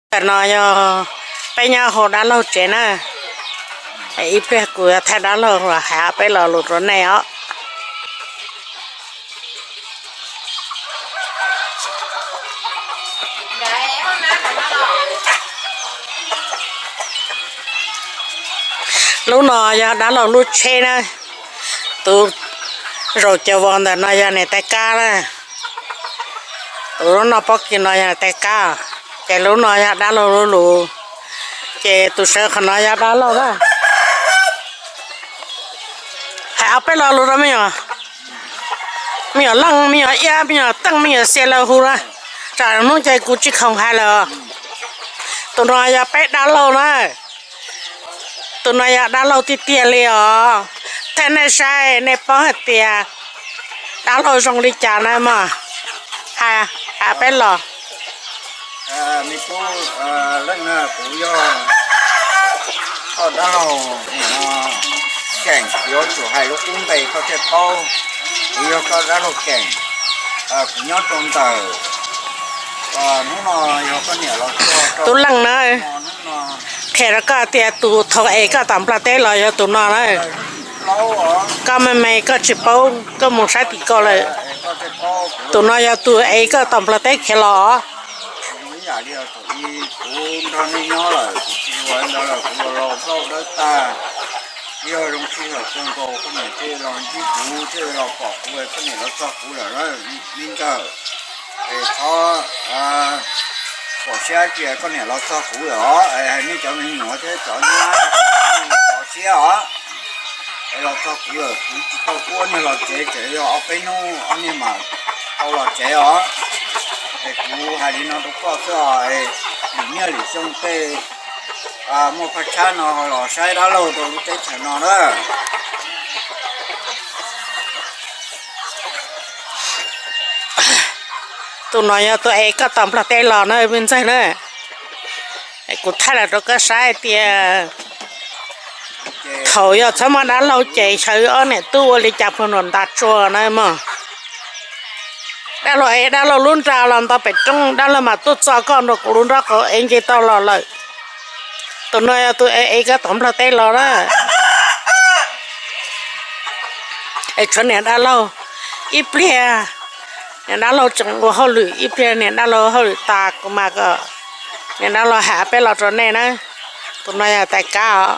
Ntawm no yog peb nyob hauv dab laug tsev na. Ib pliag kuv yuav thaij dab laug los hais peb lo lus rau nej os. Lub no yog dab laug lub tsheb na. Tus zaum cov vos ntawm no yog niam tais kab na. Tus lub no pob kws no yog niam tais kab. Ces lub no yog dab laug lub lus. Ces tus sawv qhov no yog dab laug na. Hais ob peb lo lus rau me nyuam, me nyuam leej, me nyuam iab, me nyuam teej, me nyuam xias lawv hu na. Tsam hnub ces kuv tsis khoom hais lawm. Tus no yog peb dab laug na. Tus no yog dab laug tiag tiag li os. Thaij nej saib nej paub hais tias dab laug zoo li cas na mog. Hais, hais peb los. Me tub leej na, kuv yog koj dab laug Keem, yuav tsum hais lub kub npe koj thiaj paub. Kuv yog koj dab laug Keem, kuv nyob rau ntawm, hnub no yog koj niam los txog rau tub leej na. Qhia rau koj tias tus thaum es koj tom Nplog teb los yog tus no na. Koj me me koj tsis paub, koj mus saib tim ko lawm. Tus no yog tus es koj tom Nplog teb khiav los. Kuv nrog nej nyob lawm, kuv tsis ua ntawd lawm, kuv los los zaum dawb tag. Yog zoo sij hawm kawg nkaus koj niam thiaj los ntsib kuv, thiaj los pom kuv, koj niam los txog kuv lawm na, me ntxawg. Es thov pom siab cia koj niam los txog kuv lawm os. Es hais nej cov me nyuam thiab cov nyab, pom siab os. Es los txog kuv lawm, kuv tsis tau pub ob niag los tsev, tseem yog ob peb hnub ob niag mam tau los tsev os. Es kuv hais li no rau koj xwb os, lwm niaj lwm xyoo tej muaj phaj tshab no los saib dab laug rau lub teb chaws no na. Tus no yog tus es koj tom Nplog teb los na me ntxawg na. Kuv thaij los rau koj saib tias thaum yog txhob muaj dab laug ces xyov ob niam tub ua li cas puag nram ntav tsua na mog. Dab laug es dab laug lub nra los nto pem roob, dab laug mas tuaj txo koj nrog kuv lub nrob qhov es nce tau los lawm. Tus no yog tus es koj tom Nplog teb los na. Es tshuav niam dab laug ib pliag, niam dab laug tseem ua hauj lwm, ib pliag niam dab laug hauj lwm tas kuv mam kom niam dab laug hais peb los rau nej na. Tus no yog tais kab os,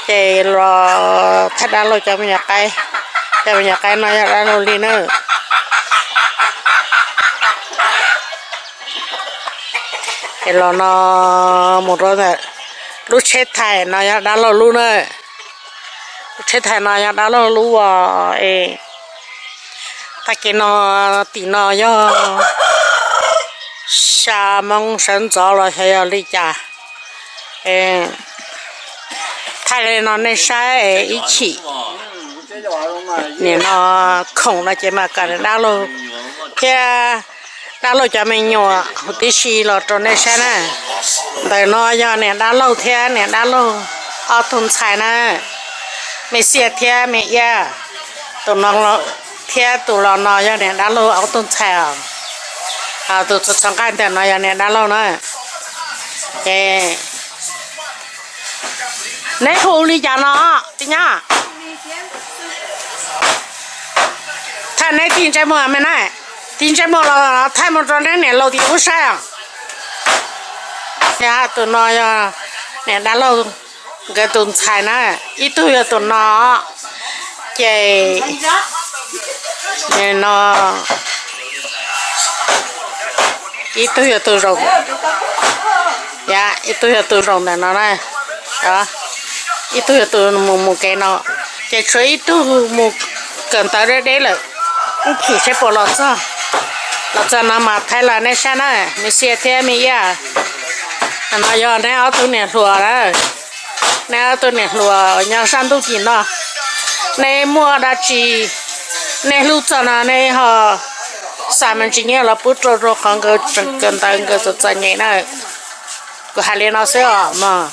ces los thaij dab laug cov me nyuam qaib, cov me nyuam qaib no yog dab laug li na. Es los no mus rau ntawm lub tsheb thais no yog dab laug lub na. Lub tsheb thais no yog dab laug lub os. Tag kis no tim no yog xya moo sawv ntxov los xyov yog li cas. Thaij li no nej saib ib chim. Nim no khoom no ces mam kom niam dab laug thiab dab laug cov me nyuam huv tib si los rau nej saib na. Ntawm no yog niam dab laug thiab niam dab laug ob tug ntxhais na, me xiaj thiab me iab. Tus no thiab tus los no yog niam dab laug ob tug ntxhais os. Tus txog nqaij ntawm no yog niam dab laug na. Ces neb hu li cas no tij nyab? Thaij neb tig ntsej muag me na, tig ntsej muag los thaij mus rau neb niam laus tim ub saib os. Tus no yog niam dab laug nkawd tus ntxhais na, ib tug yog tus no, ces no ib tug yog tus zaum, ib tug yog tus zaum ntawm no na, ib tug yog tus mus mus kev no, ces tshuav ib tug mus kawm ntawv deb deb lawm, ib chim seb puas los txog. Los txog no mas thaij los nej saib na, me xiaj thiab me iab. No yog neb ob tug niam hluas na, neb ob tug niam hluas nyob sab ntuj tim no, neb muaj dab tsi nej hlub txog no nej ho xa me ntsis nyiaj los pub rau rau qhov nkawd kawm ntawv nkawd txom txom nyem na. Kuv hais li no xwb os mog.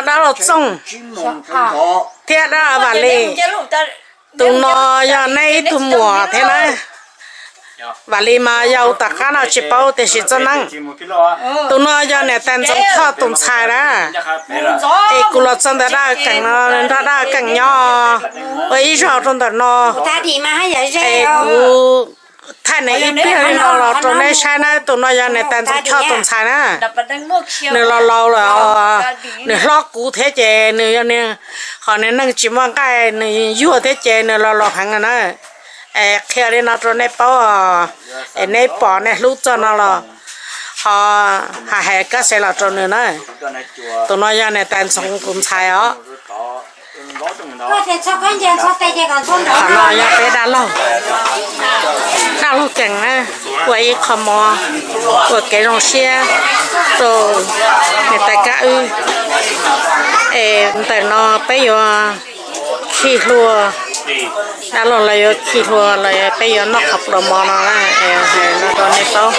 Dab laug Txooj thiab dab laug Vam Lis, tus no yog neb ib tug muam thiab na. Vam Lis mas yog ua tom qab no tsis paub tiam sis txoj neeb. Tus no yog niam tais Ntxoov Choj tus ntxhais na. Es kuv los txog ntawm Daj Keem no, nrog Daj Keem nyob ua ib zaug rau ntawm no. Es kuv thaij nws ib pliag li no los rau nej saib na, tus no yog niam tais Ntxoov Choj tus ntxhais na. Nws los laus lawm, nws hlob kuv thiab ces nws yog, qhov nws neeg tsis muaj nqaij nws yuag thiab ces nws los laus heev na. Es qhia li no rau nej paub, es nej pom nej hlub txog no los ho hais hais kab xev los rau nws na. Tus no yog niam tais Ntxoov tus ntxhais os. Qhov no yog peb dab laug, dab laug Keem na, ua ib qho mov, ua kev zoo siab rau niam tais Kab Wb. Es ntawm no peb yuav khi hlua, dab laug lawv yuav khi hlua los peb yuav noj qhov pluas mov no na, es hais no rau nej paub.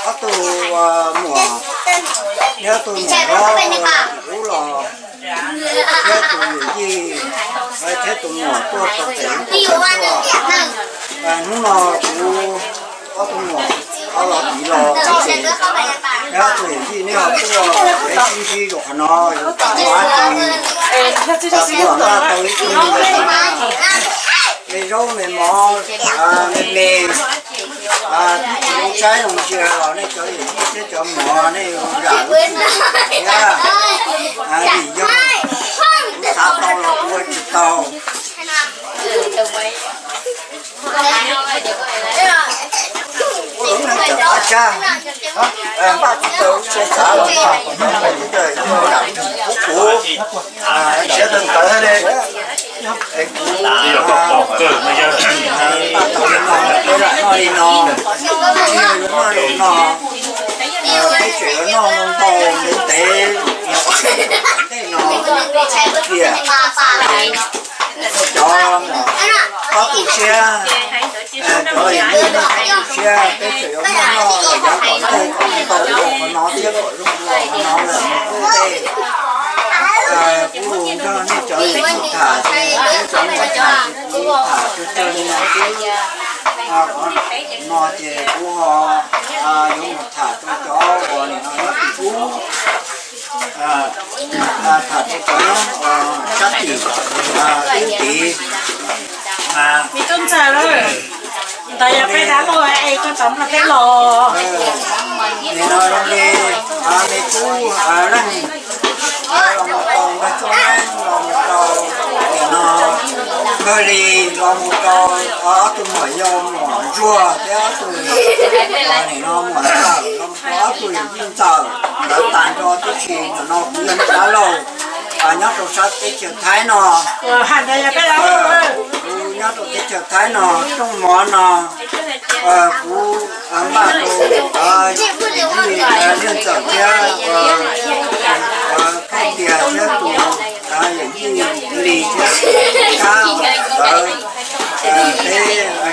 Ob tug muam, neb ob tug muam hlob, tus ub los, neb tus yawm yij thiab tus muam tuaj tau pem lub tuaj. Hnub no kuv ob tug muam, ob los txiv los, neb ob tug yawm yij neb ho tuaj, peb sib ntsib rau qhov no, yus tam muaj dab tsi, kuv los npaj tau ib tug me zaub me mov, me me, twb tsis zoo saib zoo ntsia los nej cov yawm yij thiab cov muam nej zam lub txim thiab. Vim yog kuv xav tau los kuv ua tsis tau. Ua lub neej tawm qab tsag, npaj tsis tau lub siab xav los noj, kuv kuv siab tawv tawv li. Es kuv npaj tau li no, peb lam noj li no, tsis yog yuav noj li no, peb tseem yuav noj ntau ntev ntev, ntej no tiam cov muam, ob tug siab, cov yawm yij no ob tug siab, peb tseem yuav muaj noj los yav tom ntej kom ntau dua qhov no thiab kom zoo dua qhov no lawm mus ua ntej. Kuv nrog nej cov yawm yij tham ces peb cov muam tham ces kuv tham tsawg tsawg li no xwb. Qhov no ces kuv ho yuav mus tham rau cov uas nim no nyob tim ub, tham rau cov nyob sab tim ub tid. Me tub ntxawg, ntawd yog peb dab laug es koj txawm nrog peb los. Nim no zoo li me tub Leej los mus rau Nkauj Txooj Leeb los mus rau, nim no Nkauj Lis los mus rau ob tug muam yau muam Ntsuag thiab ob tug, nim no muam Ntxawm los mus rau ob tug yawm yij Ntxawm, lawv tas nrho tib si. Nim no kuv yog dab laug nyob rau sab teb chaws Thaib no. Kuv nyob rau teb chaws Thaib no, rooj mov no kuv npaj rau yawm yij Liaj Ntxawm thiab Thaj Tias thiab tus yawm yij Lis thiab Kab lawv, peb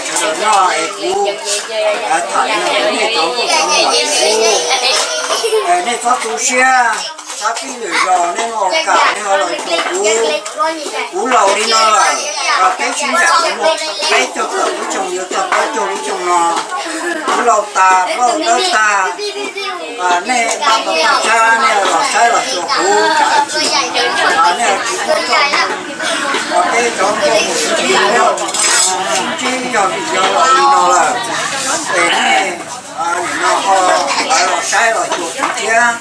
sawv daws noj es kuv tham li no rau nej cov nkauj cov muam, nej txhob tu siab, txhob pib lwm zaus nej muaj kam nej ho los cuag kuv. Kuv laus li no lawm, peb sib ncaim tau muaj peb caug tawm lub xyoo yuav txog plaub caug lub xyoo no. Kuv laus tas plaub dawb tag, nej npaj tau toj tshab nej los saib los xyuas kuv tsam ib chim nej tsis muaj txoj hmoo, peb cov nkauj txiv nyob, tsis yog vim yog laus li no lawm, es nej nim no ho los saib los xyuas kuv thiab,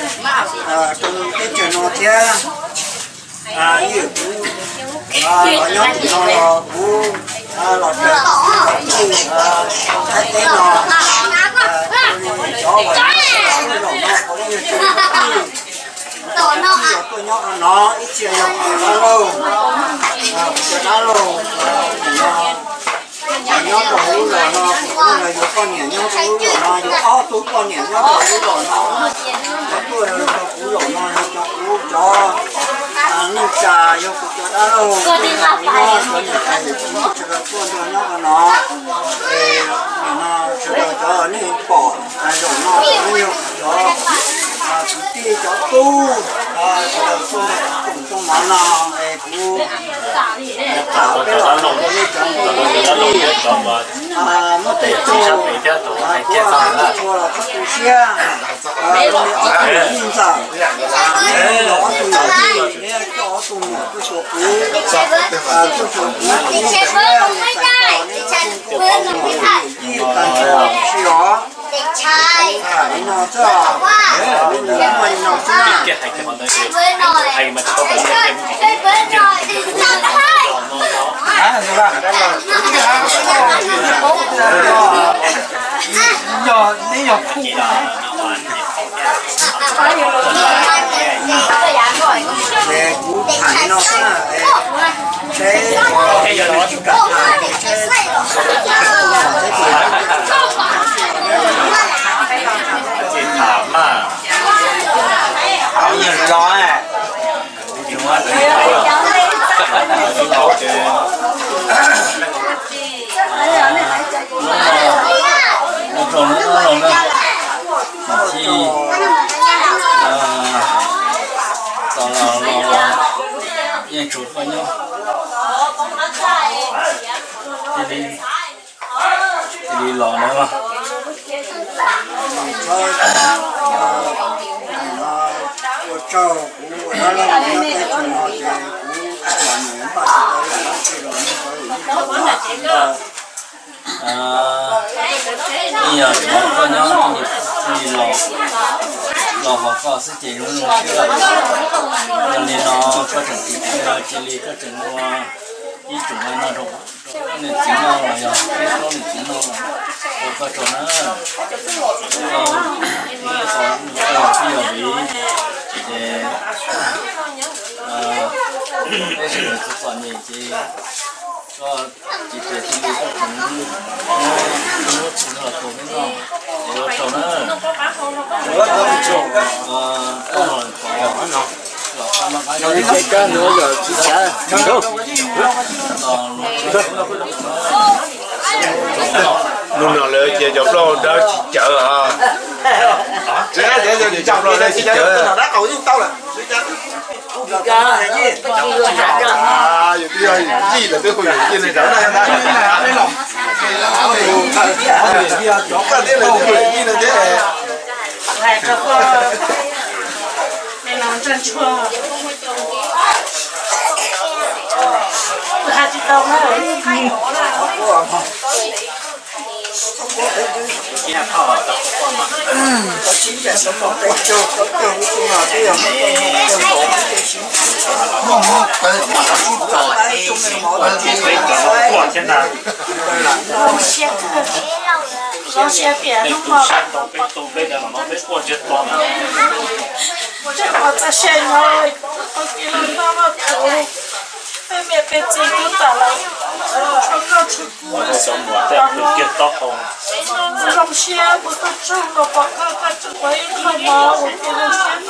rau teb chaws no thiab. Ib yam kuv los nyob tim no los kuv los raws tus tub Thaib teb no, cov uas nyob zaum no puav leej yog cov kwv tij, cov kwv tij los tuaj nyob qhov no, ib txhia yog kuv cov dab laug, kuv cov dab laug nim no nyob rau hauv lub zos no, kuv los yuav poj niam nyob rau lub zos no, yuav ob tug poj niam nyob rau lub zos no, cov tuaj rau kuv zaum no yog cov kuv cov neej tsa, yog kuv cov dab laug, kuv nyob cov niam tais yawm txiv sawv daws tuaj nrog nyob qhov no. Es nim no sawv daws cov nej pom zaum no puav leej yog kuv cov kwv tij cov tub, sawv daws tuaj nrog kuv koom rooj mov no, es kuv Peb los ua nej cov nqi ib, muaj tej tug kuv tsis tshua los txhob tu siab, tus me ob tug me nyuam ntxawm, neb los ob tug yawm yij, neb coj ob tug muam tuaj xyuas kuv, tuaj xyuas kuv, kuv tsis txais tos neb ob tug tus me nyuam yij tag nrho huv si os. Li no xwb, li no xwb na. Yog neb yog khub ces kuv tham li no xwb na, seb sib kam tham, seb tham mas. Los, los, los, los, los, yeej tsum koj nyob. Cia li los na. Ua tsaug, kuv ua dab laug nyob teb chaws no ces kuv los nim npaj tsis tau yam dab tsi los nyob tau yus ib tsoom dab tsi ntau. Yeej yog tsum koj nyob, los, los hauv koj xwb ces zoo zoo siab lawm. Yog li no koj tseem tiv thaiv cia li koj tseem ua ib tsoom no rau niam txiv noj los yog ib plaub niam txiv noj los ua koj tsaug na. Koj yog tij yog viv ces peb sawv daws txom txom nyem ces koj cia li koj tseem muab txiv los tua peb noj es ua tsaug na. Lub no lawv ces cov plaub dawb tsis cawv os. Cov plaub dawb tsis cawv. Yus twb yog yim yij lawm twb hu yim yij li ntawd na. Cov koj thiab lawv twb hu yim yij no thiab. Zoo siab tias hnub no tseem muaj txoj sia nyob, tau kev los noj los tau, tej niam tej txiv kuj tawm los tshua koj tshua kuv, kuv zoo siab ua koj tsaug los pom koj, koj tseem ua ib qho mov ua kev zoo siab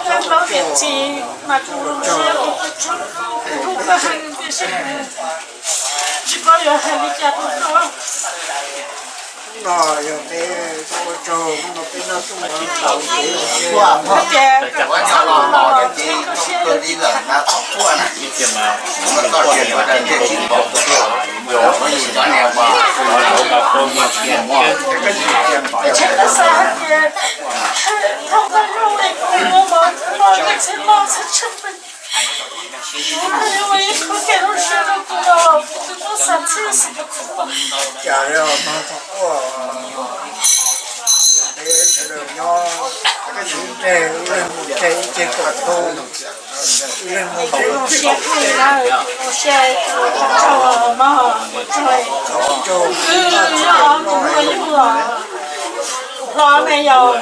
rau koj niam txiv, mas kuv zoo siab ua koj tsaug, kuv hlub koj heev tiam sis tsis paub yuav hais li cas rau koj. No yog peb ua tsaug, no peb noj txuj ntawd tau, ces koj txhob los ces koj siab li lawm na. Tseem xav hais tias thov koj zoo es kuv ua mov no koj txhij loj txhij tshaj. Ua ib qho kev zoo siab rau kuv los kuv twb muab xav txhij xwb. Cas li os, mag txog tuaj, peb sawv daws nyob, peb sib ntseg, ib leeg mus ntseg ib ceg kaum ntug, ib leeg mus ntseg ib ceg kaum ntug. Zoo siab, zoo siab, tsaug mog, tsaug, tsaug, yog mus ua yug los. Kuv hlob ne yog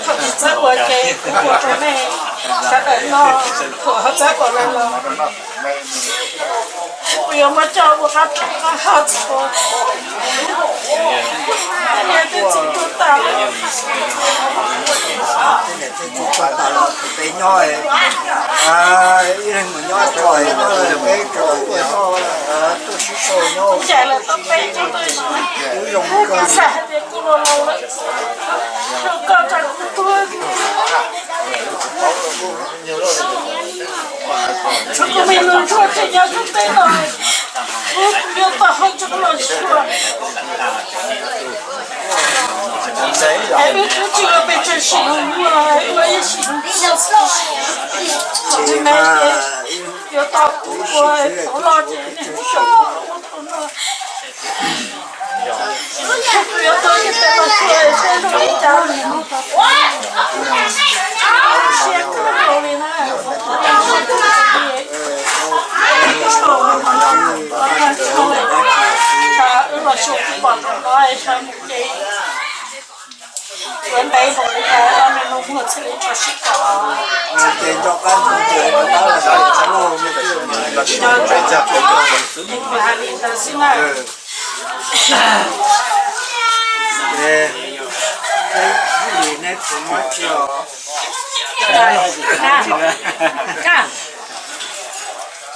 thaum tsis txawj ua ces kuv ua rau nej sawv daws noj, thaum ho txawj ua lawm los kuv yuav muab coj ua qab roob qab hav txhua. Tej niam tej txiv tuag tas, peb nyob, ib leeg mus nyob tso, nyob peb tso, tuaj sib sau nyob, ncaim lawm tau peb tug, kuv zoo kawg, xav hais tias kuv los laus lawm, zoo koj tsa kuv tuag. Txhob koj me lug ntsuag tseem nyob hnub teb no, kuv yuav tau hau tseem los ntsuag. Es wb twb tsis ua pes tsawg sim no, wb ua ib sim no, me me ces yuav tau kuv ua tau los ces kuv xyov ua tau no.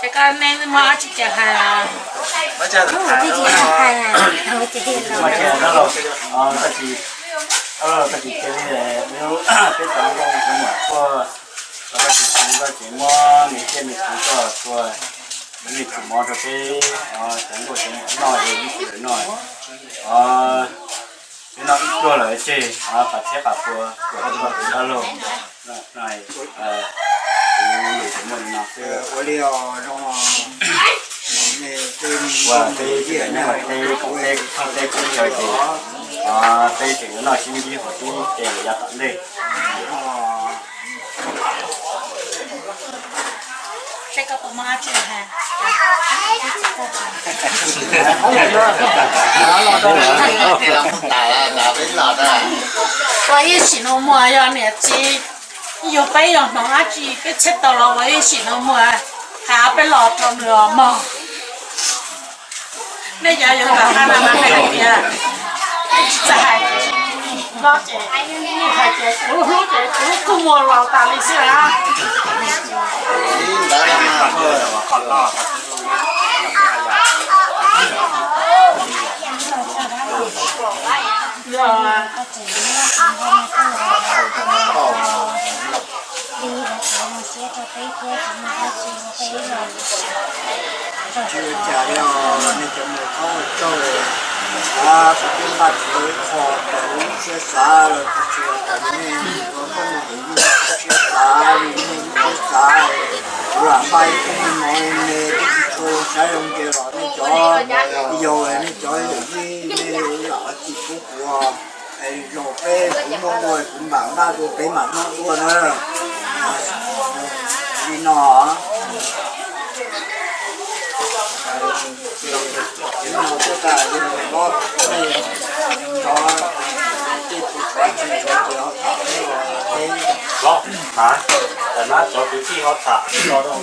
Ces koj ne muaj dab tsi ces hais. Koj tsis, koj tsis cia li, peb cov nkauj cov muam tuaj, koj tsis cia li, koj tsis muab nws ciaj nws txhuv tuaj tua, nws tsis mov rau peb cov nkauj cov muam noj es ib tug noj. Peb noj ib pluag lawm tseg, qas txhiab qas pua, tuaj tuaj tus dab laug, kuv lus tsis muaj li no xwb. Ua li os, zoo os. Ua teb, teb, teb, teb, teb chaw ces, peb tseem yuav noj sib ntsib hauv tib ce lawm yav tom ntej. Ua ib sim no muag yog niam txiv yug peb yog hmoov dab tsi peb txhij tau los ua ib sim no muag, hais peb los rau nws os mog. Nej cov yug tom qab no mas hais tias, tsis txawj hais, no ces hais tias kuv hlub ces kuv kuj muag los tas li xwb na. Tsis ua cas li os, nej cov mus thab ua tsaug, kuv twb npaj tsis tau ib qho, kuv lub siab xav los kuv tsis ua cas, nej ua koob mus kuv lub siab xav, nej lub siab xav, kuv lam npaj ib tug me mov me me twb tsis tshua saib zoo nkaus los nej cov, yog nej cov yawm yij nej lam tsis pub kuv, es zaum peb kuv muaj dua kuv mam npaj dua peb mam noj dua na. Li no, no tuaj tas yog nej cov tej tus tshuav tsis tshuav ces ho tham peb los peb los, tham, tham na cov kwv tij ho tham peb los rau.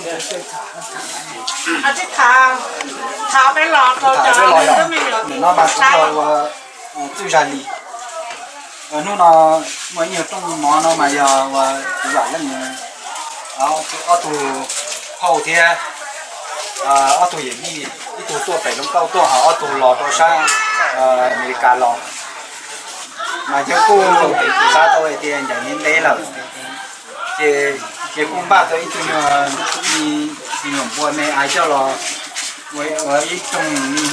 Tham, tham peb los rau cov me nyuam no mas xub los ua txwj zag li. Hnub no muaj ib nyuag rooj mov no mas yog ua kuv vam leej ob tug phauj thiab ob tug yawm yij, ib tug tuaj pem Looj Kauj tuaj ho ob tug los rau sab Amelikas los. Mas yog kuj xav tau hais tias ncaim ntev ntev lawm, ces, ces kuj npaj tau ib tug me nyuam npua me aiv coj los ua ib rooj li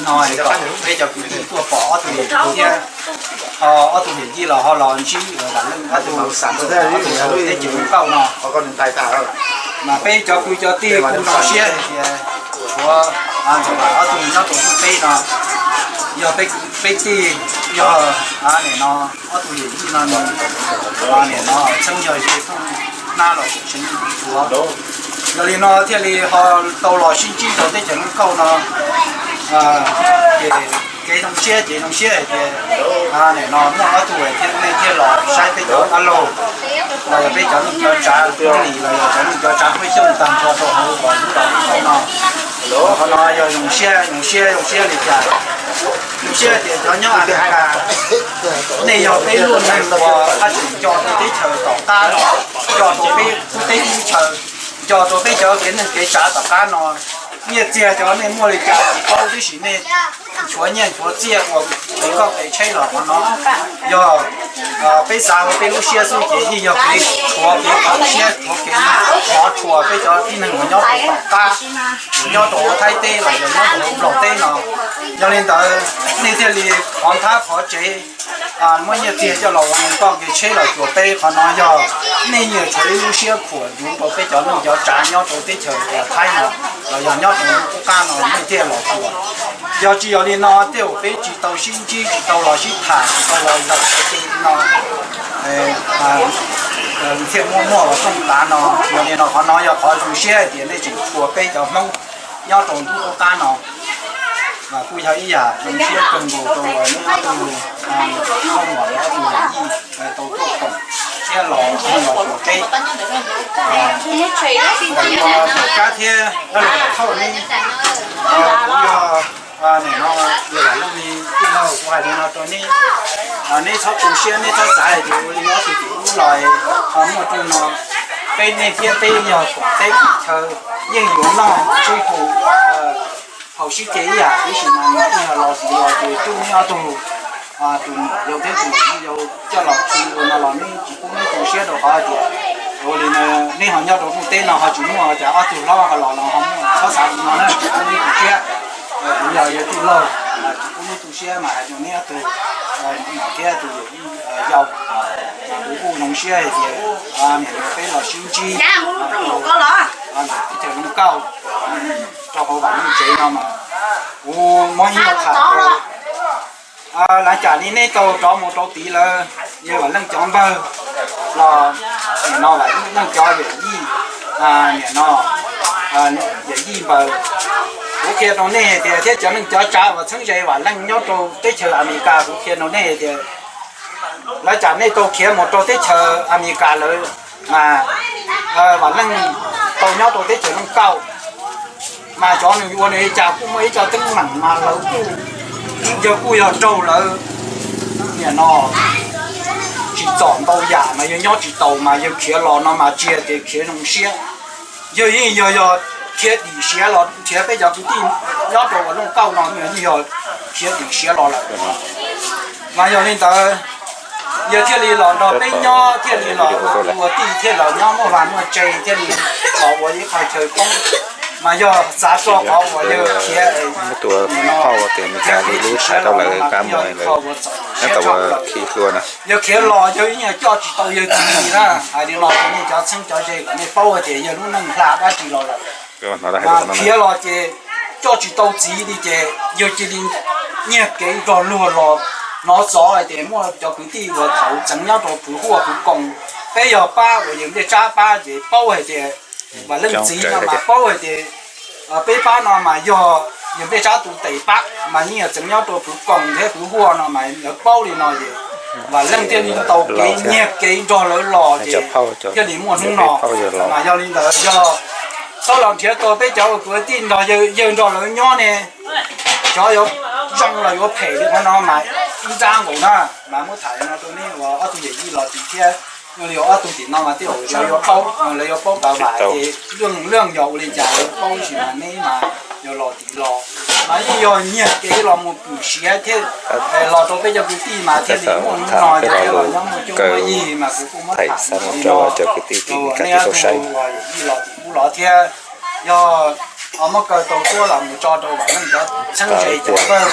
no es kom peb cov kwv tij tuaj pom ob tug yawm yij thiab, ho ob tug yawm yij los ho los ntsib ua vam leej ob tug xam txog ob tug teb chaws Looj Kauj no. Mas peb cov kwv cov tij kuj zoo siab hais tias tshuav Ntxoov Vam ob tug nyob rau teb no, yog peb kwv peb tij, yog nim no ob tug yawm yij no nws nim no txheeb yog ze phooj hnab los tseem tshuav. Yog li no thiaj li ho tau los sib ntsib rau teb chaws Looj Kauj no. Ces kev zoo siab ces zoo siab hais tias nim no muaj ob tug thiaj nej thiaj los saib peb cov dab laug, los yog peb cov neej cov tsav Hmoob Lis los yog cov neej cov tsav Hmoob Xyooj tag nrho rau hauv lub Looj Kauj no. Qhov no yog zoo siab, zoo siab, zoo siab li cas? Zoo siab tias cov nyob Amelikas, nej yog peb lub neej uas haj tseem nco rau teb chaws tom qab, nco rau peb lub teb lub chaw, nco rau peb cov kev neej kev tsav tom qab no. Nyiaj txiag cov nej muaj li cas tsis paub, tab sis nej nchuav nyiaj nchuav txiaj ua kev nkauj kev tsheb los qhov no yog peb xav ua peb lub siab xwb ces yeej yog kev tshuav kev khuam siab tshuav kev hnov tshua peb cov tib neeg uas nyob rau tom qab, nyob rau Thaib teb los yog nyob rau Nplog teb no. Yog li ntawd nej thiaj li qhov nthab qhov tsev muab nyiaj txiag coj los ua nkauj kev tsheb los cuag peb. Qhov no yog nej nyiam tshuav ib lub siab khuam ntsuv rau peb cov neej cov tsav nyob rau teb chaws Thaib no los yog nyob rau lub qub qab no nej thiaj los cuag. Yog tsis yog li no tej zaum peb tsis tau sib ntsib, tsis tau los sib tham, tsis tau los zaum li no thiaj muaj muaj los tooj tav no. Yog li no qhov no yog qhov zoo siab hais tias nej tseem tshuav peb cov Hmoob nyob rau ntuj qub qab no. Mas kuj yog ib yam zoo siab kawg nkaus rau uas nej ob tug muam ob tug yij tau tuaj koom thiab los los cuag peb. Ntawm ua Maiv Kab thiab dab laug Vam Thoj neb, kuv yog nim no yog Vam Leej li tij laug, kuv hais li no rau neb, neb txhob tu siab, neb txhob xav hais tias ua li ob tug tim ub los ho muaj rooj no. Peb nej thiab peb yog koom teb koom chaw, yeej yuav noj sib haus, haus sib ce ib yam, tab sis mas nws yeej yog los tsis los ces coj neb ob tug tus muam yau thiab tus yij yau coj los khi ua no los neb tsis pub neb tu siab rau qhov tias ua li no neb ho nyob rau ntuj teb no ho tsis muaj cas, ob tug hlob ho los los ho muaj, txhob xav li no na, tsis pub neb tu siab. Kuv yog yawg tij laug, tsis pub neb tu siab mas hais rau neb ob tug muam thiab tus yawm yij yau, kuv kuj zoo siab hais tias nim no peb los sib ntsib ntawm teb chaws Looj Kauj rau hauv Vam Leej tsev no mas kuv muab ib lo tham rau Lav cas li neb tau rov mus rau tid lawm, yawg Vam Leej cov npawg los nim no Vam Leej cov yawm yij, nim no yawm yij npawg, kuv qhia rau nej hais tias thiab cov neej cov tsav uas txheeb ze Vam Leej nyob rau teb chaws Amelikas, kuv qhia rau nej hais tias Lav cas nej tau khiav mus rau teb chaws Amelikas lawm, mas Vam Leej tau nyob rau teb chaws Looj Kauj, mas cov nws ua nws li cas kuj muaj ib co teeb meem mas lawv kuj, yawg kuj yog raug lawv nim no tsim txom ntau yam mas yawg nyob tsis taus mas yawg khiav los no mas tsis hais tias khiav zoo siab. Yawg yeej yog yog khiav dim siav los nrhiav peb cov kwv tij nyob rau uas Looj Kauj no yeej yog khiav dim siav los lawm. Mas yog li ntawd yawg thiaj li los nrog peb nyob, thiaj li los ua kwv ua tij, thiaj los nyob muaj vaj muaj tse, thiaj li los ua ib qho chaw poob. Mas yog xav txog qhov uas yawg khiav, nim no khiav dim siav los no mas yog ib qho uas txom nyem siab tshaj plaws. Yawg khiav los yawg yeej coj tsis tau yawg txiv na, hais li no rau nej cov txheeb cov ze kom nej paub hais tias yawg lub neej hla dab tsi los lawm. Mas khiav los ces coj tsis tau txiv li ces yawg cia li nyiag kev nrog luag los. Hnov xov hais tias muaj cov kwv tij uas thaum tseem nyob rau Phuv Huaj Phuv Koos, peb yog pab uas yawg Npliaj Tsab pab ces paub hais tias Vam Leej txiv no mas paub hais tias peb pab no mas yog yawg Npliaj Tsab tus tes pab, mas yeej yog tseem nyob rau Phuv Koos thiab Phuv Huaj no mas lawv paub li no ces Vam Leej thiaj li tau kev nyiag kev nrog lawv los ces thiaj li muaj hnub no. Mas yog li ntawd yog txhob los nrhiav tau peb cov kwv tij nrog yawg nrog lawv nyob ne, xyov yuav zoo los yuav phem li qhov no mas ib nrab nkaus na. Mas muab tham li no rau nej uas ob tug yawm yij los tim thiab, li ob tug tim no mas tej zaum lawv yuav paub, lawv yuav paub pav vam ces leej yog ua li cas lawv paub tab sis mas neb mas yog los tim los mas yeej yog nyiag kev los mus pwm siav thiab los rau peb cov kwv tij mas thiaj li muaj hnub no ces thiaj los nyob muaj cuab muaj yig mas kuv kuj muab tham li no rau nej ob tug uas yawm yij los tim ub los thiab. Yog muab kaw tau tuab los mus tso rau Vam Leej cov txheeb ze cov pawg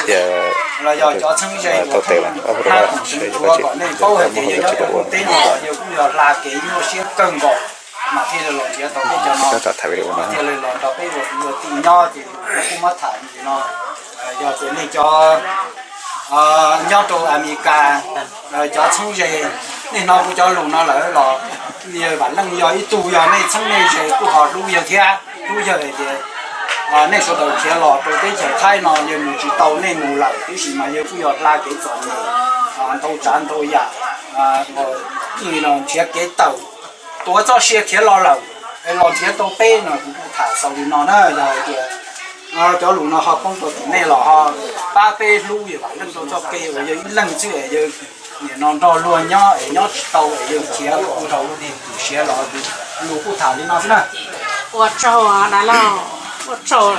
los yog cov txheeb ze uas hab koom seev tshuav kom nej paub hais tias yawg nyob rau ntuj teb no los yawg kuj yog hla kev nyuaj siab kawg nkaus mas thiaj li los nrhiav tau peb cov no, mas thiaj li los nrog peb ua kwv ua tij nyob ces kuv kuj muab tham li no. Yog tias nej cov nyob rau Amelikas, cov txheeb ze, nej hnov kuv cov lus no lawm los yawg Vam Leej yog ib tug yog nej txheeb nej ze kuj ho hlub yawg thiab, hlub yawg hais tias nej sawv daws khiav los rau teb chaws Thaib no yawg mus tsis tau nej mus lawm, tiam sis mas yawg kuj yog hla kev txom nyem ntau tsav ntau yam, nrhiav kev tawm tuav txoj sia khiav los lawm, es los nrhiav tau peb no kuv kuj tham xaus li no na. Yog hais tias cov lus no ho poob rau tim nej los ho pab peb hlub yawg Vam Leej rau txoj kev uas yawg ib leeg xwb es yawg nim no nrog luag nyob es nyob tsis tau es yawg khiav los ua rau lub neej pwm siav los, lus kuj tham li no xwb na. Ua tsaug dab laug, ua tsaug.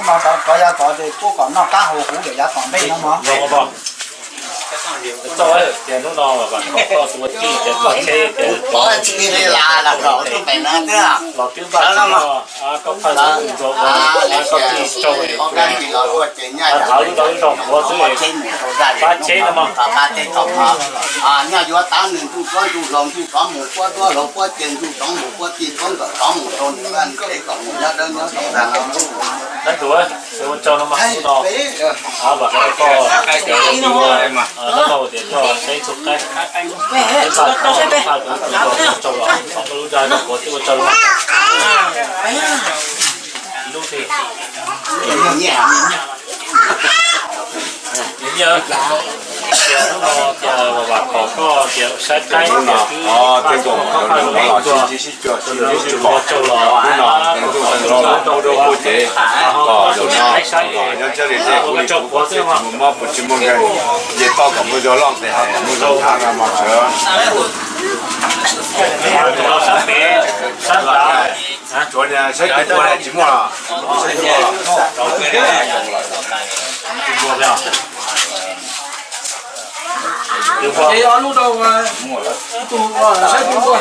hnub no tod, tod yav tod ces kuj kom noj qab haus huv lawm yav tom ntej no mog. Txog tias hnub no Vam Khom koj tus ua tij tias koj tsheb tias, los twb npaj no koj phaj tus ua, koj tij tsaug es thav lub zog lub zog qhuav xwb, pab tsheb no mog. Nyob yuav tav nws ntuj kuab ntuj hlau ntuj rov mus kuab duab hlau kuab ceg ntuj rov mus kuab tij kuab nkawm rov mus rau nws vaj nws tsev kom mus nyob dawb nyob zoo ntag no. Nab tus ua tsaug no mas hnub no Vam Khom koj cov ua tij ua, nab laug tias koj saib txhua qaib, peb pab tus ua tsaug los txog lub zog no kuv twb ua tsaug los. Ib lub twg? Nyiaj, tias hnub no tias Vam Khom koj tias saib qaib tias twb koj phaj lub zog, ua tsaug los. Ua tsaug puav xwb mas. Ces toj kom muaj zog loj tes hav kom muaj zog thaj no mas sawv. Sab pem, sab nrad. Tsuav saib tus npua tsis muaj los, saib tus npua los. Ces ob lub rau ib tug saib tus npua.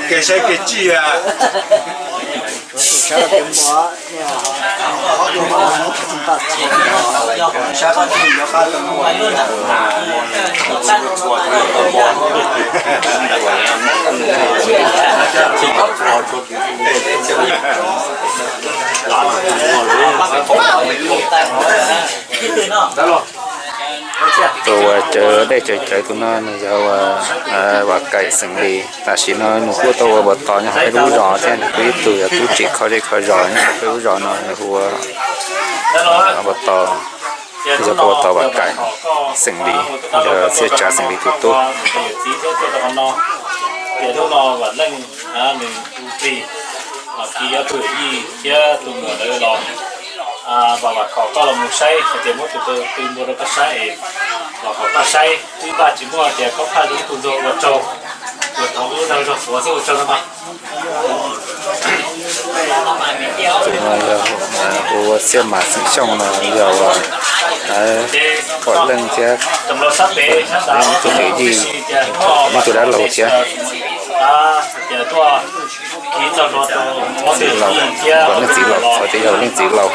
Kev saib kev txij. Tus uas cawv dej cawv cawv tus no nws yog Vam Kaim xeem Lis. Tam sim no nws kuj tau ua Npau Tos nyob peb lub zos thiab, nws kuj ib tug yog tub tsim kho zej kho zos nyob peb lub zos no, nws hu ua Npau Tos, yog Npau Tos Vam Kaim xeem Lis, yog Txhiaj Tsav xeem Lis tus tub. Ces hnub no Vam Leej nws tus tij, Kis ob tug yij thiab tus muam lawv los, Vam Vam Khom koj los mus saib hais tias muab tus twg npua rau koj saib es Los kom pab saib twb pab tsis muaj tias khaub phaj lub tus ntxuag ua tsaug, ua thov lub dag zog Suav xwb ua tsaug no mas. Tus no yog ua Xiab Mam Xeem Xyooj no yog ua pom leej thiab ib tug kwv yij, ib tug dab laug thiab. Pom leej txiv laus, xav tias yog leej txiv laus.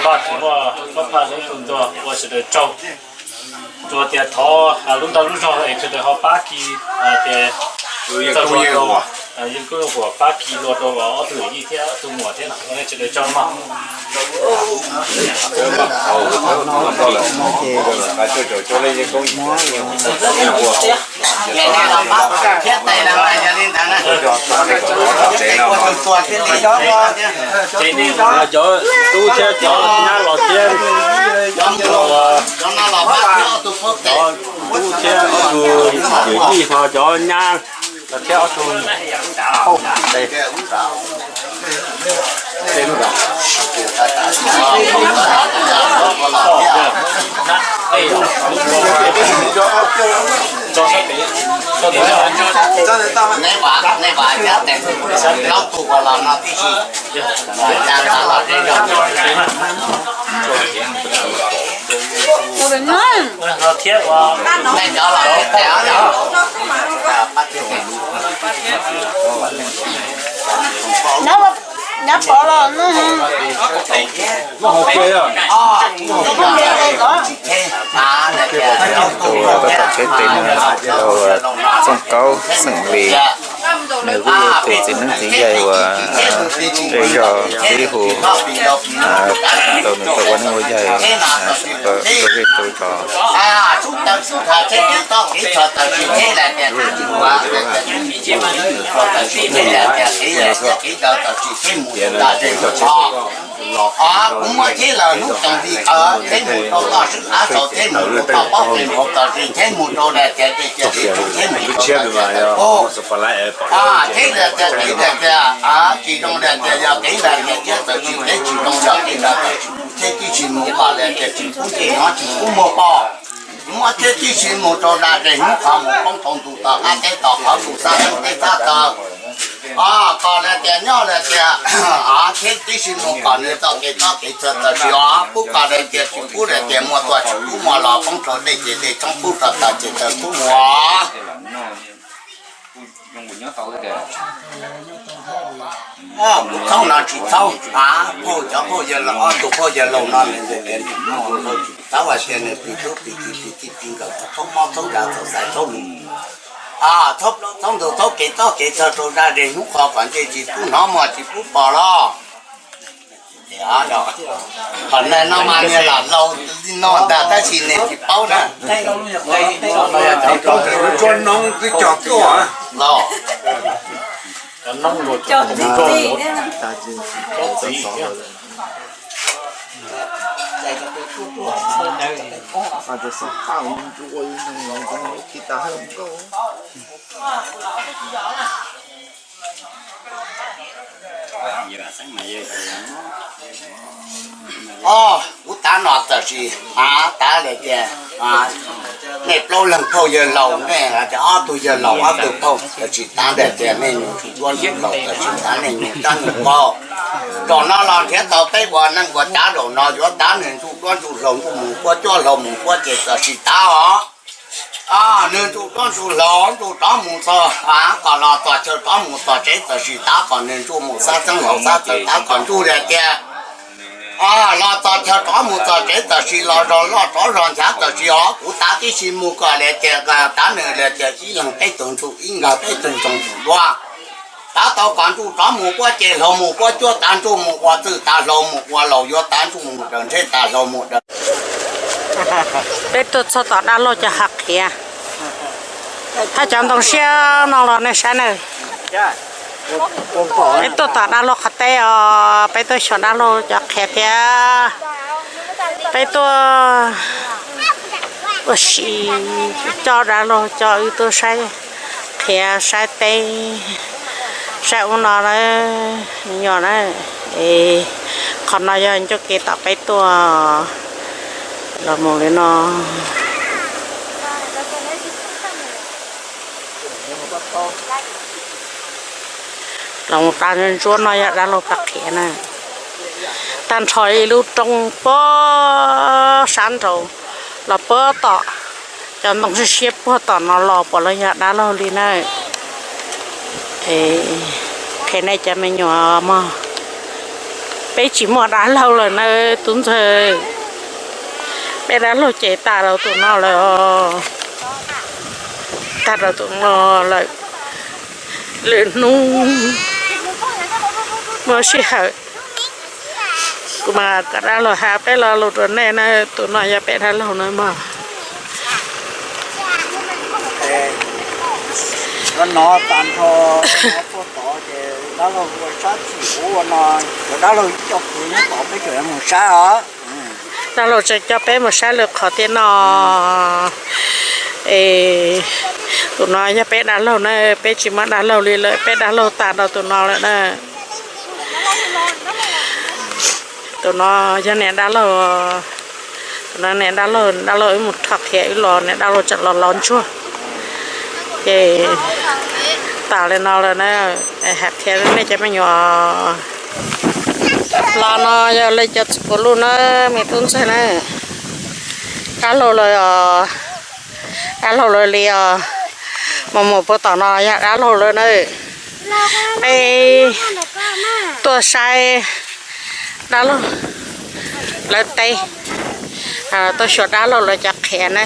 Tsuas tias thov lub ntaj lub zog es sawv daws ho pab kis, tias yeej koob yeej huam pab kis luag rau ob tug yij thiab tus muam thiab no, sawv daws tsaug mog. Cov tub thiab cov nyab los thiab, cov tub thiab ob tug kwv yij ho cov nyab los thiab ob tug. Nyab pov los no. Txooj Kaub xeem Lis, nws kuj yog tus txiv neeb txiv yaig uas zej zog tib hu tau nws tau ua neej ua yaig rau zej rau zos. Kuv muaj tsheb lawm hnub toom li qawv tsheb mus rau toj sib av saud, tsheb mus rau toj pob kws hauv toj sib, tsheb mus rau daim tias tej cia tsheb mus rau toj sib tsheb mus rau tsheb daim tias kev daim tias tsis zoo daim tias yog kev daim tias tsheb tawm tsis kev tsis zoo yog kev daim tias tsis pub tsheb tib si mus kom daim tias tsis pub tsheb hnov tsis pub muag pom. Muab tsheb tib si mus rau da zes hnub qhov mus poob rau ntu tom qab teb tom qhov ntu xab xeeb teb xab taw. Os, kom daim tias nyob daim tias tsheb tib si mus kom nws txoj kev txhob kev txhawj txawm sis os pub kom daim tias tsis pub daim tias muaj tuaj tsis pub muaj los poob rau dej ces dej tshoob pub rau taws ces taws pub muaj. Kuv txhob no tsis txhob, a, phauj cov phauj yawg laus, ob tug phauj yawg laus no nws tias tsis txhob hais tias nws pis tub pis kis pis txij pis nkawm txhob mob txhob zam txhob xaiv txhob lus, txhob plaub txhob ntug txhob kev txob kev txhawj rau da zes hnub qhov kom ntsej tsis pub hnov muag tsis pub pom los. Qhov no mas niag lam laus li no ntag tab sis nws tsis paub na. Tsuas noog twb cog tuaj los. Os, kuv tav no tam sim, a, tav lawm tias, a, nej plaub leeg phauj yawg laus, nej hais tias ob tug yawg laus ob tug phauj, tam sim tav lawm tias nej nyuam ntsuj duab ntsuj laus, tam sim tav nej nyuam rab nyuam qau. Zaum no los nrhiav tau peb ua neej ua cav, zaum no yuav tav nws ntsuj duab ntsuj hlauv, ntsuj mus puab cuab hlauv mus puab ces tam sim tav os. Nws ntsuj duab ntsuj hlauv ntsuj rov mus txog, a, kom los txog chaw rov mus txog tsev tam sim tav kom nws ntsuj mus xab xeeb hlauv xab taw tav kom ntsuj li tias, a, los txog chaw rov mus txog tsev tam sim los zog loj rov zog nchav tam sim os. Kuv tav tib si mus kom li tias, tav nws li tias ib leeg peb tug ntsuj ib nkawg peb tug ntsuj ntsuj duab. Tav tau kom ntsuj rov mus puab ces hlauv mus puab cuab, tav ntsuj mus ua txwj tas hlauv mus ua laus, yuav tav ntsuj mus daws ntshe tas hlauv mus daws. Peb tuaj txog tom dab laug cov hav qhiav, thaj cov ntoo siab no los nej saib na. Peb tuaj tom dab laug qhov teb os, peb tuaj xyuas dab laug cov qhiav thiab. Peb tuaj ua si coj dab laug coj wb tuaj saib qhiav saib teb, saib ub no na, me nyuam na. Es qhov no yog ncauj ke tom peb tuaj los mus li no. Los mus plas ntsuab no yog dab laug plas qhiav na. Tag nrho ib lub roob puag sab nraud los puag tom cov ntoo siab siab puag tom no los puas los yog dab laug li na. Qhia nej cov me nyuam mog, peb tsis muaj dab laug lawm na tub ntxawg. Peb dab laug ces tag rau tus no lawm os. Tag rau tus no lawm. Lwm hnub muaj sij hawm kuv mam rov qab los hais peb lo lus rau nej na. Tus no yog peb dab laug na mog. Hnov tag nrho puag tod ces dab laug ua sab txim ua no, cov dab laug ib co kwv nyob tod peb tseem mus saib os. Dab laug tseem coj peb mus saib lwm qhov tiag no. Es tus no yog peb dab laug na, peb tsis muaj dab laug li lawm, peb dab laug tas rau tus no lawm na. Tus no yog niam dab laug, tus no niam dab laug, dab laug wb mus rho qhiav wb los, niam dab laug tseem los los ntsuag. Ces tas li no lawm na, hais qhia nej cov me nyuam. Los no yog li cov txiv puv luj na, me tub ntxawg na, dab laug lawm os, dab laug lawm li os. Mus mus puag tom no yog dab laug lawm na. Peb tuaj saib dab laug lawv teb, tuaj xyuas dab laug lawv cov qhiav na.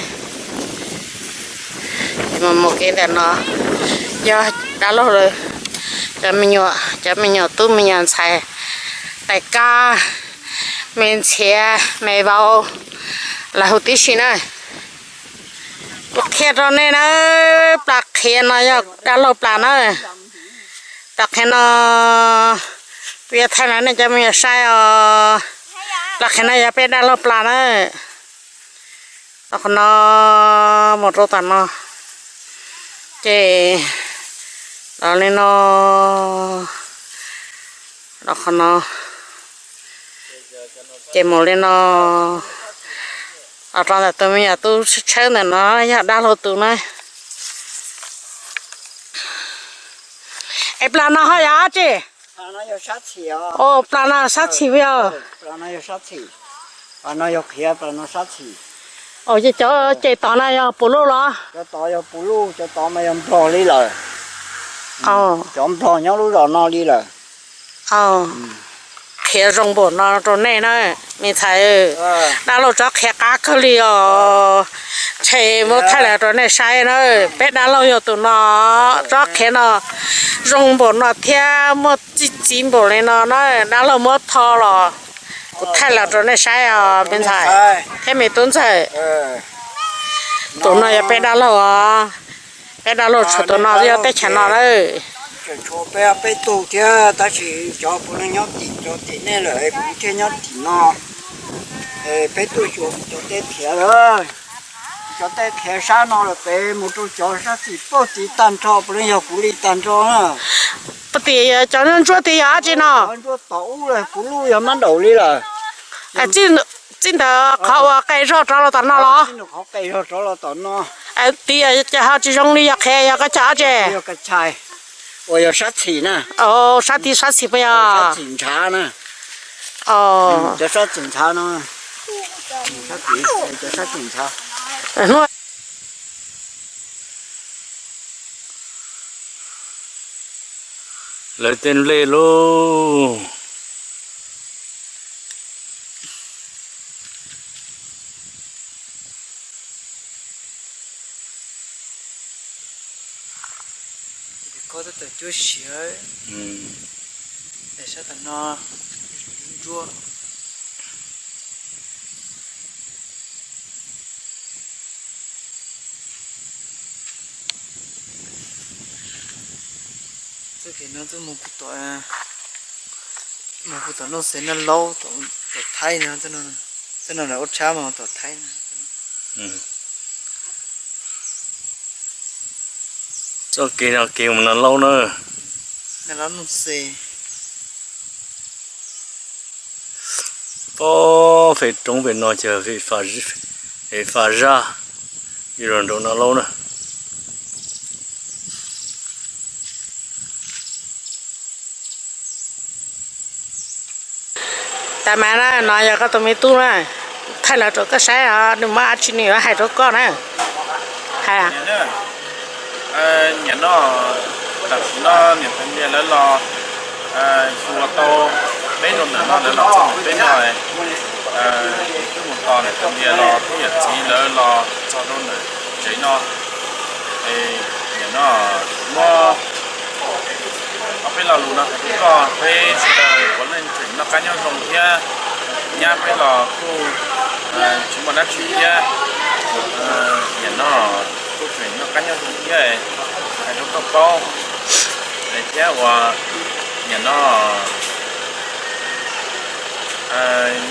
Ces mus mus kev ntawm no yog dab laug lawv cov me nyuam, cov me nyuam tub me nyuam ntxhais, tais kab, me ntxhiav, me vauv, lawv huv tib si na. Kuv qhia rau nej na, plas qhiav no yog dab laug plas na. Plas qhiav no kuv yuav thaij los nej cov me nyuam saib os. Plas qhiav no yog peb dab laug plas na. Los qhov no mus rau tom no, ces los li no, los qhov no, ces mus li no, los rau ntawm tus me nyuam tub tshawb ntawm no yog dab laug tus na. Es plas no ho yog dab tsi? Plas no sab txhim yog. Cov ces tod no yog puv luj los? Cov tod yog puv luj, cov tod mas yog nplog li lawm. Cov nplog nyob lub zos no li lawm. Qhiav zoo npaum no rau nej na, me ntxhais. Dab laug tsob qhiav qab kawg li os. Ntshe muab thaij los rau nej saib na. Peb dab laug yog tus no, tsob qhiav no zoo npaum no thiab muaj txi txiv npaum li no na, dab laug muab tho los kuv thaij los rau nej saib os me ntxhais thiab me tub ntxawg. Tus no yog peb dab laug os. Peb dab laug tshuav tus no yog teb chaws no lawm. Tseem tshuav peb, peb tug thiab, tab sis cov puav leej nyob tim, cov tim nej lawm, kuv thiaj nyob tim no. Peb tuaj xyuas cov teb qhiav lawm. Cov teb qhiav sab no lawm pem mus rau cov sab tim puag tim tag nrho puav leej yog kuv li tag nrho na. Puag tim cov ntsuab tid yog dab tsi no? Cov ntsuab tom ub lawm, kuv lub yog mab daum li lawm. Txij ntawd qhov uas qe zog rov los tom no los? Qhov qe zog rov los tom no. Tid ces ho tsis zoo li yog qhiav, yog koj cog dab tsi? Yog kab chai, uas yog sab txhim na. Sab tid sab txhim puas yog? Sab txhim ntshav na. Cov sab txhim ntshav no. Sab tid, cov sab txhim ntshav. Lawv tej nplej lauj. Koj tab tom cuab siav. Daim sab tom no, ntsuab. Txoj kev no tuaj mus puag tom, mus puag tom Noj Xeev Naj Laub, tom Thaib no, txoj no ua tshab mus tom Thaib no. Txoj kev no kev mus Naj Laub na. Naj Laub Noj Xeev. Pob fem roob pem no ces fem faj zaj, yuav los nraum Naj Laub na. Tag mas na, no yog koj tus me tub na, thaij los rau koj saib os, nws muaj dab tsi nws yuav hais rau koj na. Hais. Niam no, tam sim no niam tais Nplias lawv los xyuas tau peb rau ntawm no, lawv los txog ntawm peb no, twb mus tos niam tais Nplias los thiab yawm txiv lawv los txog rau ntawm tsev no. Niam no, muab ob peb lo lus no hais rau koj, peb sawv daws puav leej tseem noj qab nyob zoo thiab, nyab peb los kuj tsis muaj dab tsi thiab. Niam no, kuj tseem noj qab nyob zoo thiab, hais rau koj paub thiab uas niam no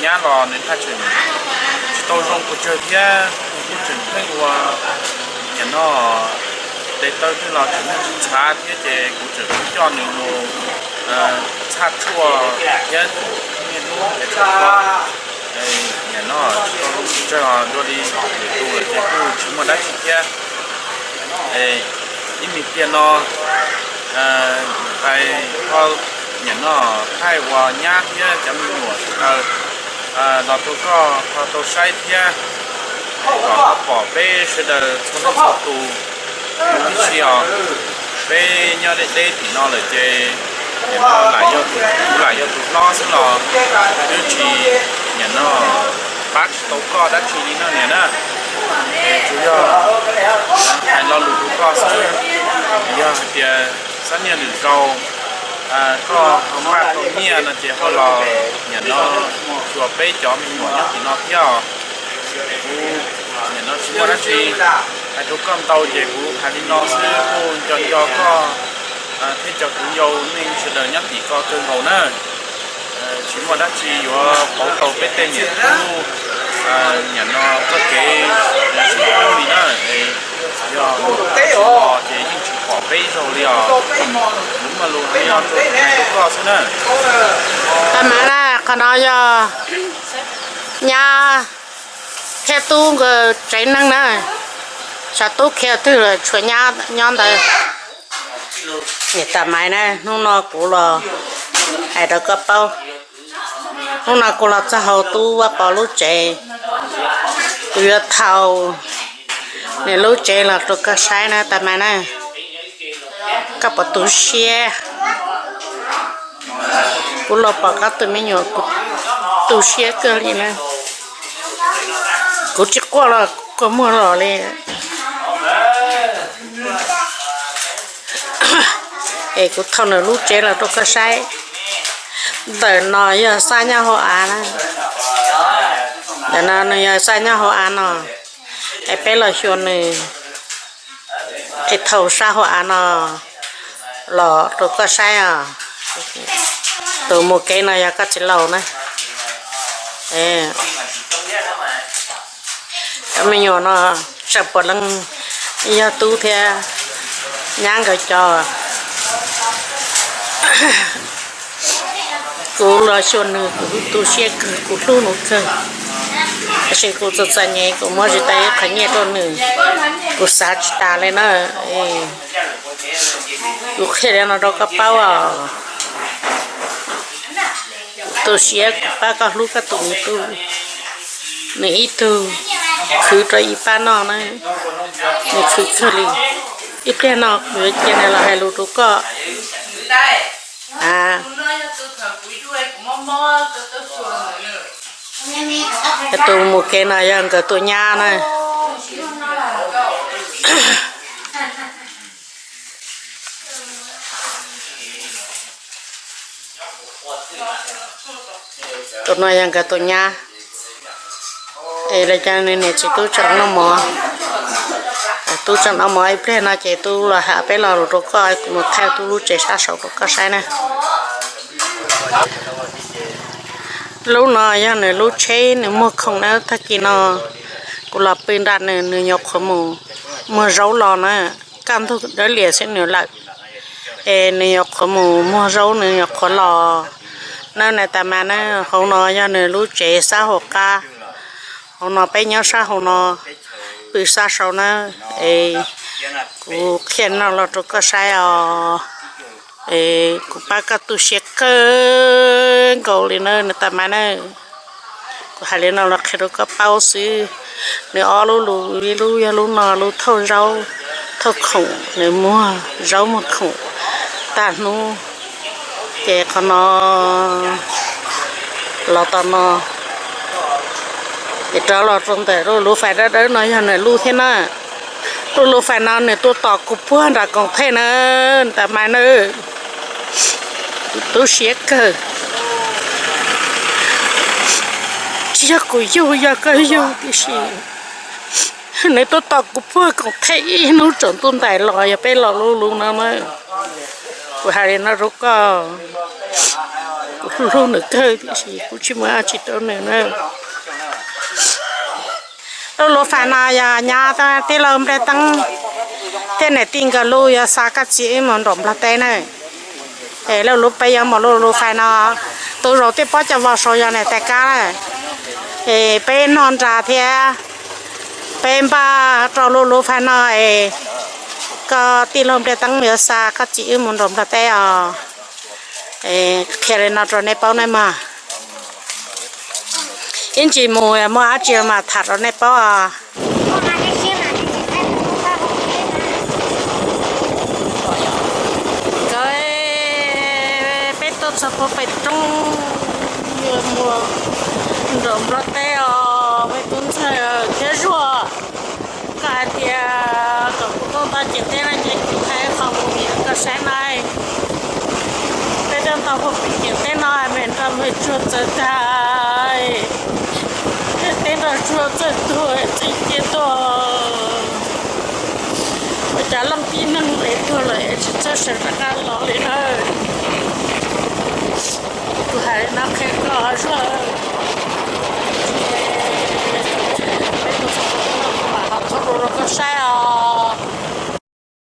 nyab los nws haj tseem tsis tau zoo pes tsawg thiab, kuj tseem pheej ua niam no tes taw twg los tseem tsis txhav thiab, ces kuv tseem pheej coj nws mus txhaj tshuaj thiab niaj hnub es niam no tsis tau zoo pes tsawg dua li lwm tus lawm ces kuj tsis muaj dab tsi thiab. Ib me pliag no niam tais ho niam no thaij uas nyab thiab cov me nyuam sawv daws los rau koj ho tau saib thiab, kom koj pom peb sawv daws txhua leej txhua tus tib si os. Peb nyob deb deb tim no lawm ces niam no lam yog tus, kuv lam yog tus hlob xwb los twb tsis niam no pab tsis tau koj dab tsi li no niam na. Es tsuas yog hais lo lus rau koj xwb, yog hais tias xab niaj lwm zaus koj ho npaj tau nyiaj no ces ho los niam no xyuas peb cov me nyuam nyob tim no thiab os. Kuv niam no tsis muaj dab tsi hais rau koj ntau ces kuv hais li no xwb, kuj nco nco koj thiab cov kwv yau neej sawv daws nyob tim ko kawg nkaus na. Tsis muaj dab tsi yuav pauv tau peb tej niam tub niam no txoj kev sib hlub li na. Yog tsis los ces yeej tsis pom peb ib zaug li os. Kuv muaj lus hais li no rau koj xwb na. Tag mas na, qhov no yog nyab thiab tub nkawd tsev neeg na. Xyov tub khiav twg lawm, tshuav nyab nyob ntawd. Niam tais Maiv na, hnub no kuv los hais rau koj paub, hnub no kuv los txog hauv tub Vaj Pov lub tsev, kuv yuav thaij nws lub tsev los rau koj saib na tais Maiv na. Koj puas tu siab? Kuv los pom koj tus me nyuam, kuv tu siab kawg li na. Kuv tsis quaj los kua muag los li. Es kuv thaij nws lub tsev los rau koj saib. Ntawm no yog xab nyob hauv av na. Ntawm no nws yog xab nyob hauv av no. Es peb los xyuas nws, es thaij sab hauv av no los rau koj saib os. Tus mus kev no yog koj txiv laus na. Cov me nyuam no tseem puav leej yog tub thiab nyab nkawd cov. Kuv los xyuas nws kuv tu siab kawg, kuv hlub nws kawg. Tab sis kuv txom txom nyem, kuv muab tsis tau ib qho nyiaj rau nws, kuv xav tsis tas li na. Kuv qhia li no rau koj paub os. Kuv tu siab kuv pab koj hlub koj tus me tub. Nws ib tug khwv rau ib pab noj na, nws khwv kawg li. Ib pliag no kuv yuav cia nws los hais lus rau koj. Tus mus kev no yog nkawd tus nyab na. Tus no yog nkawd tus nyab. Es lawv cov niam txiv tub tseem noj mov, tub tseem noj mov, ib pliag no ces tub los hais peb lo lus rau koj, kuv mus thaij tub lub tsev sab saud rau koj saib na. Lub no yog nws lub tsheb, nws muag khoom na. Tag kis no kuv los pw nram nws, nws nyuam qhuav mus muag zaub los na. Kaj ntug dawb lias xwb nws lawm, es nws nyuam qhuav mus muag zaub, nws nyuam qhuav los na. Niam tais Maiv na, hauv no yog nws lub tsev sab hauv qab. Hauv no peb nyob sab hauv no, pw sab saud na. Es kuv qhia no los rau koj saib os. Kuv pab koj tu siab kawg nkaus li na nws tais Maiv na. Kuv hais li no los qhia rau koj paub xwb. Nws ob lub lus, ib lub yog lub no, lub thauj zaub thauj khoom, nws muag zaub muag khoom tag hnub. Ces qhov no los tom no, es rov los rau ntawm lub lub fais dawb dawb no yog nws lub thiab na. Lub lub fais no nws tuaj tos kuv puag nram koom thej na, nws tais Maiv na. Kuv tu siab kawg. Tsis yog kuv yug, yog koj yug tiam sis nws tuaj tos kuv puag koom thej ib hnub tsaus ntuj ntais los yog peb los lub lub no na. Kuv hais li no rau koj, kuv hlub hlub nws kawg tiam sis kuv tsis muaj dab tsi rau nws na. Lub lub fais no yog nyob tij laug Npliaj Teeb thiab niam tij nkawd lub, yuav xa koj txiv wb mus nram Nplog teb na. Es lub lub peb yuav mus lub lub fais no, tus zaum tej pob cov vos saud yog niam tais Kab na. Es peb noj nra thiab peb npaj rau lub lub fais no es koj tij laug Npliaj Teeb yuav xa koj txiv wb mus nram Nplog teb os. Qhia li no rau nej paub nawb mog. Ib ntsis mus muaj dab tsi mas tham rau nej paub os. Nkawd, peb tuaj txog puag pem roob, yuav mus nram Nplog teb os peb tub ntxawg thiab Zuag. Koj hais tias kom kuv tuaj nto ciam teb no ces kuv thaij qhov movie rau koj saib na. Peb tuaj nto puag pem ciam teb no me nroj me tsuag txawv tag, teb nroj tsuag txawj tuag txawj cia tuag. Ua cas leej tib neeg es tuag lawm es tsis txawj sawv rov qab los li na. Kuv hais li no qhia koj Zuag, peb tuaj txog no kuv mam ho thaij dua rau koj saib os.